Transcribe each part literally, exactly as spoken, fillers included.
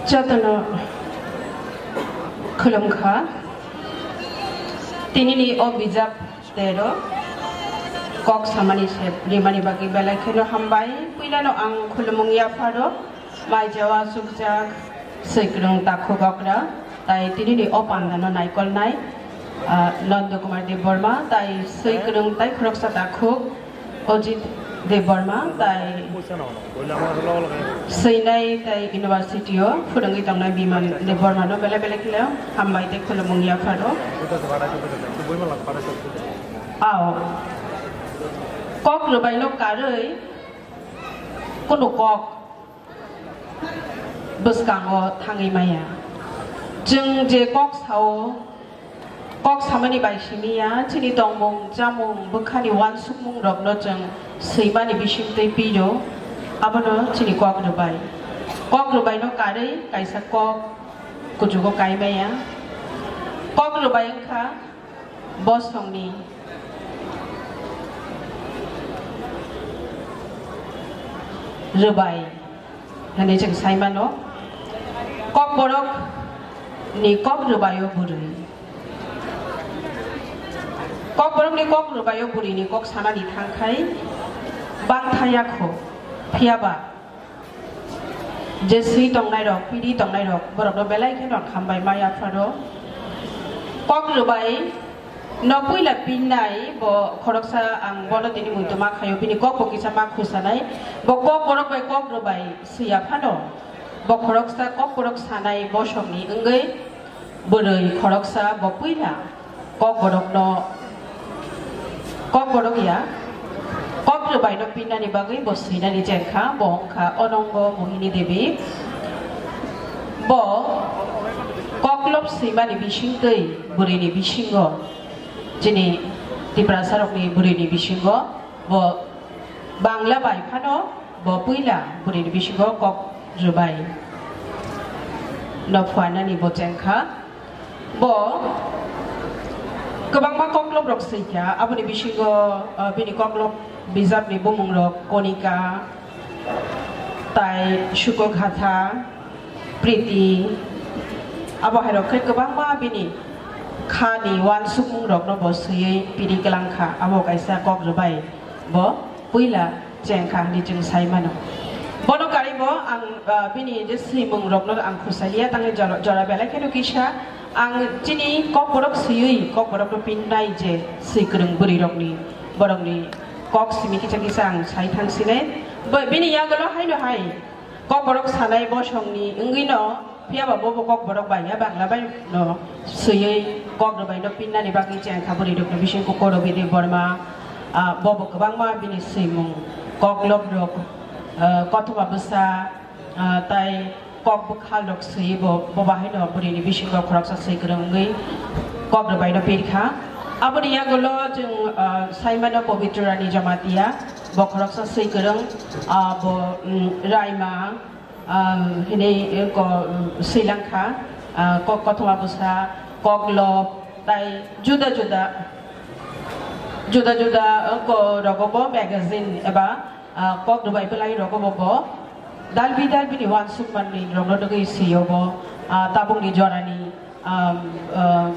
Jotono khulumkha. Tinini o bijap tero kok samani se rimani bagwi belai kheno hambai. Puilano ang khulumung yapharo mai jawa sukjak swikrwng takhuk okra, tai tinini o pandano naikolnai, ah, Nanda Kumar Debbarma, tai swikrwng tai khoroksa takhuk Ajit Debbarma, tai swinai tai university o phwrwngwi tongnai Biman Debbarma no belai belai kheno hambai tei khulumung yapharo. Ao kok rwbaino karwi kunu kok bwskango thangwi maya. Chwng je kok sao, kok samani bai simi ya, chini tongmung, chamung, bwkhani uansukmungrokno chwng swimani bisingtwi piro, abono chini kok rwbai. Kok rwbaino karwi kaisa kok kuchugo kai maya. Kok rwbai wngkha bosongni rwbai. Hwnwi chwng sai mano, Kokborok ni kok rwbaio bwrwi. Kokborok ni kok rwbaio bwrwi ni kok sanani thangkhai bangtha yakho, phiyaba je swi tongnai rok, piri tongnai rok, borok no belai kheno hambai ma yapharo. Kok rwbai no puila pinnai bo khoroksa, ang bono tini muitu ma khaio, bini kok bo kisa ma khusanai. Bo Kokborok bai kok rwbai swi ya phano, bo khoroksa Kokborok sanai bosongni wngwi bwrwi khoroksa bo puila Kokborokno, Kokborok ya, kok rwbaino pinnani bagwi bo swinani chengkha, bo wngkha Onongo Mohini Devi. Bo koklop swimani bisingtwi bwrwini bisingo, chini Tiprasarokni bwrwini bisingo bo Bangla bai phano bo puila bwrwini bisingo kok rwbai no phuarnani bo chengkha. Bo kwbangma kokloprok swikha, aboni bisingo, ah, bini koklop bijapni bumungrok Konika, tai Sukogatha, Priti, abo hairok khe kwbangma bini khani uansukmungrokno bo swiwi piri kwlangkha, abo kaisa kok rwbai bo puila chengkha hwnwi chwng sai mano. Bono karwi bo ang, ah, bini je swimung rokno ang khusaliya, tangwi jora, jora belai kheno kisa ang chini kokborok swiwi kokborokno pinnai je swikwrwng bwrwi rokni, borokni kok simi kisa kisa ang sai thang sinai. Bo, bini yagulo haino hai kokborok sanai bosongni wngwi no, phiya ba bobo kokborok bai ya, Bangla bai no swiwi kok rwbai no pinnani bagwi chengkha bwrwi rokni bisingo Korobi Debbarma, ah, bobo kwbangma bini swimung, koklop rok, ah, kothoma bwsa, ah, tai kok bwkhal rok swiwi bo, bobo haino bwrwini bisingo khoroksa swikwrwng wngwi kok rwbai no pirkha. Aboni yagulo chwng, ah, sai mano Pabitra Rani Jamatia, bo khoroksa swikwrwng, ah, bo, mm, Raima, ah, hinwi, eh, ko, mm, swilangkha, ah, kok kothoma bwsa, koklop, tai juda juda, juda juda, eh, ko rogo bo magazine eba, ah, kok rwbai bwlai rogo bo bo dalbi dalbini uansukmani rokno dogwi swiyo bo, ah, tabukni jorani, um, um,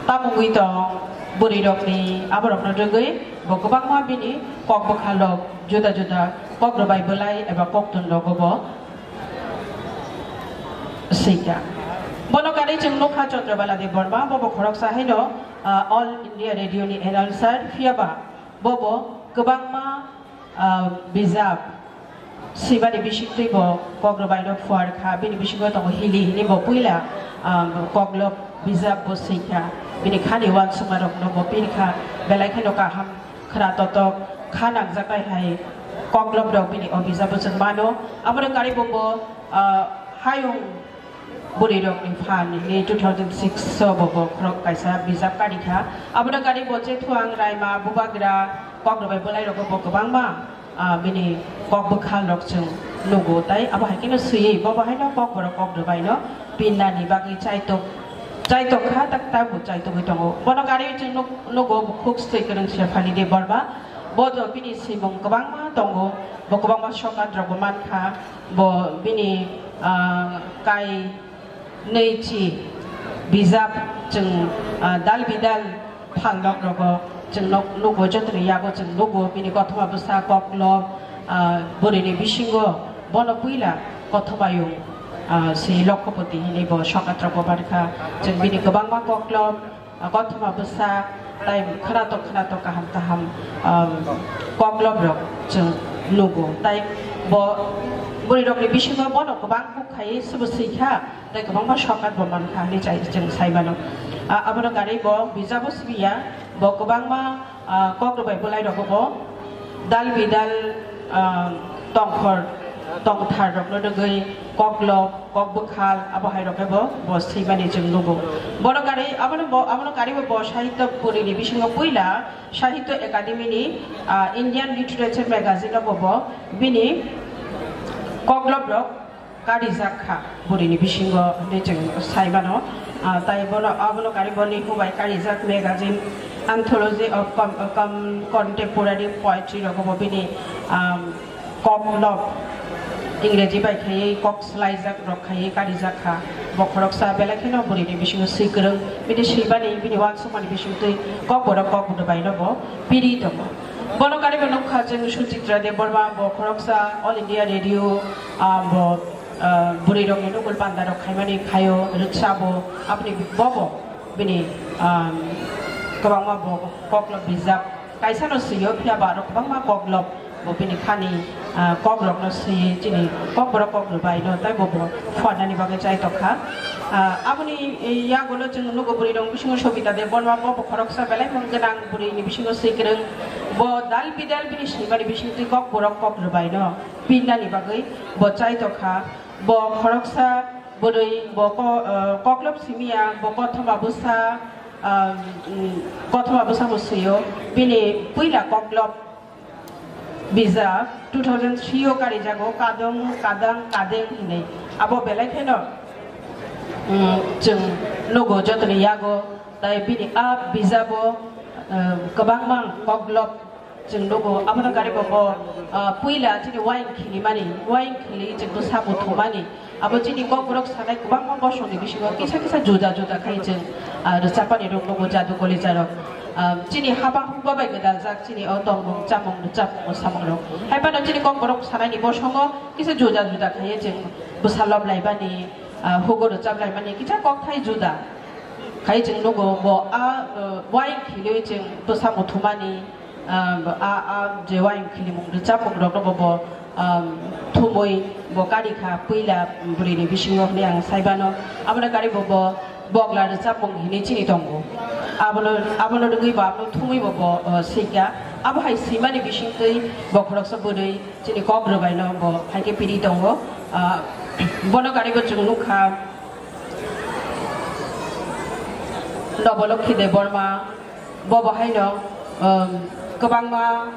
tamungwi tong bwrwi rokni, aborokno dogwi bo kwbangma bini kok bwkhalok juda juda kok rwbai bwlai eba koktun rogo bo swikha. Bono karwi chwng nukha Chandrabala Debbarma, bobo khoroksa haino, ah, All India Radio ni announcer, phiya ba bobo kwbangma, ah, bijap swimani bisingtwi bo kok rwbaino phuar kha, bini bisingo tongo Hili hwnwi bo puila, ah, koklop bijap bo swikha, bini khani uansukmarokno bo pirkha, belai kheno kaham khna totok kha nangjaknai hai koklop rok bini o bijap bo chwng mano. Aboni karwi bo bo, ah, hayung bwrwi rokni phan ni two thousand six o bo bo khorok kaisa bijap kari kha. Abono kari bo Chethuang, Raima, Bubagra, kok rwbai bwlai rogo bo kwbangma, ah, bini kok bwkhal rok chwng nugo, tai abo hai kheno swiwi bo bo haino kok borok kok rwbai no pinnani bagwi chaitok, chaitok kha, tak tabuk chaitogwi tongo. Bono kari chwng nuk-, nugo bukhuk swi kwrwng Shefali Debbarma. Bodo bini simung kwbangma tongo, bo kwbangma sokat rokbo mankha, bo bini, ah, kai nwichi bijap chwng, ah, dal bidal phalnok rogo chwng nuk-, nugo, jotoni yago chwng nugo, bini kothoma bwsa koklo, ah, bwrwini bisingo bono puila kothomayung, ah, si Lokhopoti hinwi bo sokat rokbo mankha, chwng bini kwbangma koklo, ah, kothoma bwsa, tai khwnatok khwnatok kaham kaham, ah, koklob rok chwng nugo. Tai bo bwrwi rokni bisingo bono kwbang kuk khai swbo swikha, tai kwbangma sokat bo mankha hinwi chai-, chwng sai mano. Ah, abono gari bo bijabo sibiya, bo kwbangma, ah, kok rwbai bwlai rogo bo dal bidal, ah, tongkhor tongthar rokno nugwi koklo, kok bwkhal, abo hai rok bo, bo swimani chwng nugo. Bono gari, abono bo, abono gari bo, bo Sahitya Purini bisingo puila Sahitya Academy ni, ah, Indian Literature Magazine o bo, bo bini koklob rok karijak kha, burini bisingo hinwi chwng sai mano. Ah, tai bono, abono kari boni hubai karijak magazine Anthology of Com-, Com-, Contemporary Poetry rogo bo bini, um, koklob Ingreji bai khaiwi kok swlaijak rok khaiwi karijak kha. Bo khoroksa belai kheno burini bisingo swi kwrwng, bini swibani, bini uansukmani bisingtwi kokborok kok bwdwbaino bo piri tongo. Bono kari bo nukha chwng Suchitra Debbarma, bo khoroksa All India Radio, ah, bo, ah, bwrwi rokni nukul panda rok khaimani khaio, rwchabo, aboni bobo bini, ah, kwbangma bo koklob bijap kaisano swio, phiya ba aro kwbangma koklob bo bini khani, ah, kok rokno swi chini kokborok kok rwbaino tai bo bo phuarnani bagwi chai tongkha. Ah, aboni yagulo chwng nugo bwrwi rok bisingo Sobita Debbarma, bo bo khoroksa belai mung gwnang bwrwini bisingo swi kwrwng, bo dal bidal bini swimani bisingtwi kokborok kok rwbaino pinnani bagwi bo chai tongkha. Bo khoroksa bwrwi, bo ko-, ah, koklob simiya, bo kothoma bwsa, ah, mm, kothoma bwsa bo swio, bini puila koklob bijap two thousand three o karijago, Kadong, Kadang, Kadeng hinwi. Abo belai kheno, mm, chwng nugo jotoni yago, tai bini a bijabo, ah, kwbangma koklob chwng nugo. Abono kari bo bo, ah, puila chini wayang khilimani, wayang khili chwng bwsa buthumani. Abo chini kokborok sanai kwbangma bosongni bisingo kisa kisa juda juda khai chwng, ah, rwchapani rok nugo, jadu kolicha rok. Ah, chini haba hukba bai gwdaljak chini o tongmung chamung rwchapmung samungrok. Hai phano chini kokborok sanaini bosongo kisa juda juda khaiwi chwng bwsa loblaibani, ah, hugo rwchaplaimani kisa kokthai juda khai chwng nugo. Bo a, ah, wayang khiliwi chwng bwsa muthumani, ah, a, a je wayang khilimung rwchapmung rokno bo, bo, ah, thumwi bo kari kha puila bwrwini bisingo hinwi ang sai mano. Abono kari bo, bo bogla rwchapmung hinwi chini tongo. Abono, abono rwgwi bo abono thumwi bo, bo, ah, swi kha. Abo hai swimani bisingtwi bo khoroksa bwrwi chini kok rwbaino bo hai khe piri tongo. Ah, bono kari bo chwng nukha Nobolokhi Debbarma. Bo bo haino, um, kwbangma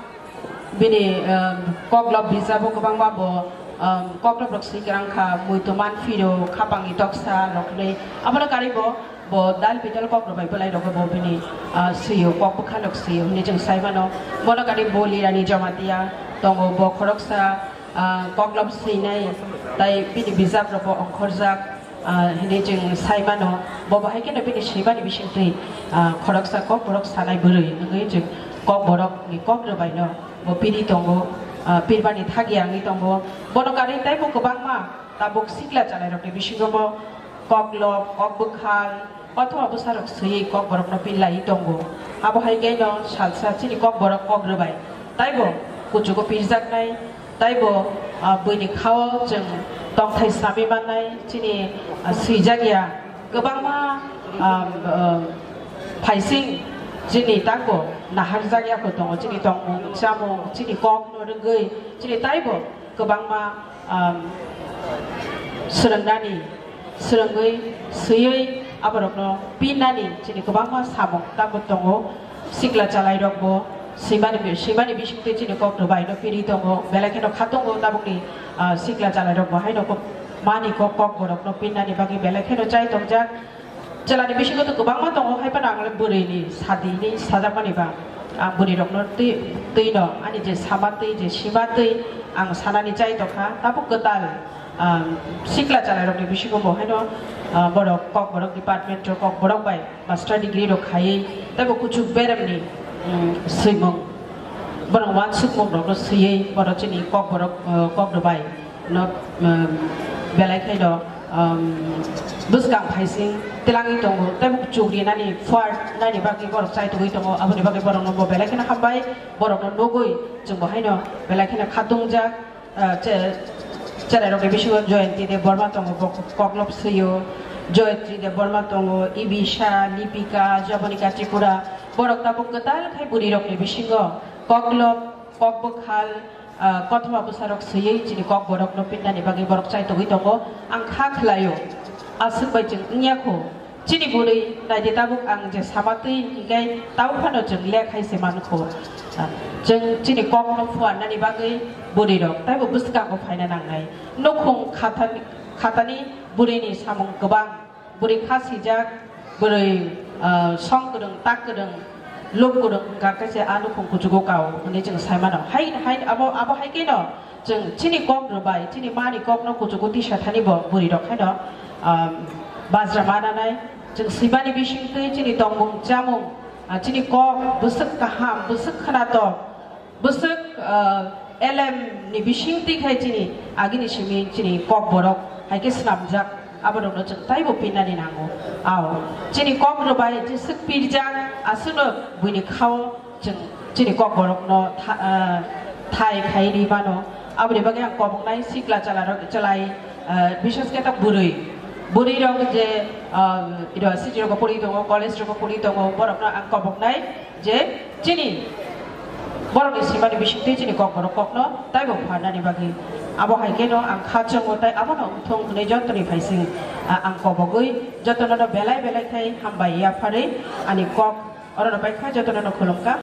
bini, um, koklob bijabo kwbangma bo, um, koklob rok swi kwrang kha, muitu manphiro, khapangni toksa rok hinwi. Abono kari bo, bo dal bidal kok rok bai bwlai rogo bo bini, ah, swio, kok bwkha rok swio hinwi chwng sai mano. Bono kari bo Lirani Jamatia tongo, bo khoroksa, ah, koklob swinai, tai bini bijap rok bo ongkhorjak. Ah, hinwi chwng sai mano, bo bahai kheno bini swimani bisingtwi, ah, khoroksa kokborok sanai bwrwi wngwi chwng kokborokni kok rwbaino bo piri tongo, ah, pirmani thagya wngwi tongo. Bono karwi teibo kwbangma tabuk sikla chalairokni bisingo bo koklob, kok bwkhal, kothoma bwsarok swiwi kokborokno pirlaiwi tongo. Abo hai khe no salsa chini kokborok kok rwbai taibo kuchugo pirjaknai. Taibo, ah, buini khao chwng tongthai sami mannai, chini, ah, swijak ya kwbangma, ah, ah, phaising chini tangbo naharjak ya kho tongo, chini tongmung chamung, chini kok no rwgwi, chini taibo kwbangma, ah, swrwngnani swrwngwi, swiwi aborokno pinnani chini kwbangma samung tabuk tongo. Sikla chalairokbo swimani bi-, swimani bisingtwi chini kok rwbaino piri tongo, belai kheno kha tongo tabukni, ah, sikla chalairokbo haino kok mani kok kokborokno pinnani bagwi belai kheno chai tongjak. Chwlani bisingo to kwbangma tongo, hai phano ang le bwrwini sadini sajakmani ba Ang bwrwi rokno twi, twi no ani je sama twi, je sima twi ang sanani chai tongkha, tabuk kwtal, ah, sikla chwrai rokni bisingo bo haino, ah, borok Kokborok department o Kokborok bai master degree rok khaiwi teibo kuchuk beremni, um, swimung, borok uansukmung rokno swiwi borok chini Kokborok, ah, Kokborok bai no, um, belai khaino, um, bwskang phaising twlangwi tongo, tei bo chukri nani phuar nani bagwi borok chai tugwi tongo, aboni bagwi borokno bo belai kheno hambai, borokno nugwi chwngbo haino belai kheno khatungjak, uh, che-, chwrairokni bisingo Joyonti Debbarma tongo, bo koklop swio, Joyatri Debbarma tongo, Ibisha, Lipika, Jabonika Tripura, borok tabuk kwtal khai bwrwirokni bisingo koklop, kokbwkhal, ah, kothoma bwsarok swiwi chini Kokborokno pinnani bagwi borok chai togwi tongo. Ang kha khlaio, aswk bai chwng wngya kho. Chini bwrwi naidi tabuk ang je sama twi hinkhe tabuk phano chwng lek hai se man kho. Ah, chwng chini kokno phuarnani bagwi bwrwirok taibo bwskango phaina nangnai. Nukhung khatani, khatani bwrwini samung kwbang. Bwrwi kha swijak, bwrwi, ah, song kwrwng, tak kwrwng, luk kwrwng wngkha khe se a nukhung kuchugo kao hwnwi chwng sai mano. Hai, hai, abo, abo hai kheno chwng chini kok rwbai, chini mani kokno kuchugo tisa thani bo bwrwi rok haino, ah, bajra mananai. Chwng swimani bisingtwi chini tongmung chamung, ah, chini kok bwswk kaham, bwswk khwnatok, bwswk, ah, elem ni bising twi khai chini agini simi chini Kokborok hai khe swnamjak, aborokno chwng taibo pinnani nango. Ao, chini kok rwbai jeswk pirjak, aswkno buini khao chwng chini Kokborokno tha-, ah, thai khai ri mano. Aboni bagwi ang koboknai sikla chwlarok, chwlai, ah, bishes khe ta bwrwi, bwrwi rok je, ah, iro city rogo pori tongo, college rogo pori tongo, borokno ang koboknai je chini borokni simani bisingtwi chini Kokborok kokno taibo pharnani bagwi. Abo hai kheno ang kha chongo tei abono wngthung hwnwi jottoni phaising, ah, ang kobogwi jotonono belai belai khai hambai yapharwi ani kok orono bai kha jotonono khulumkha.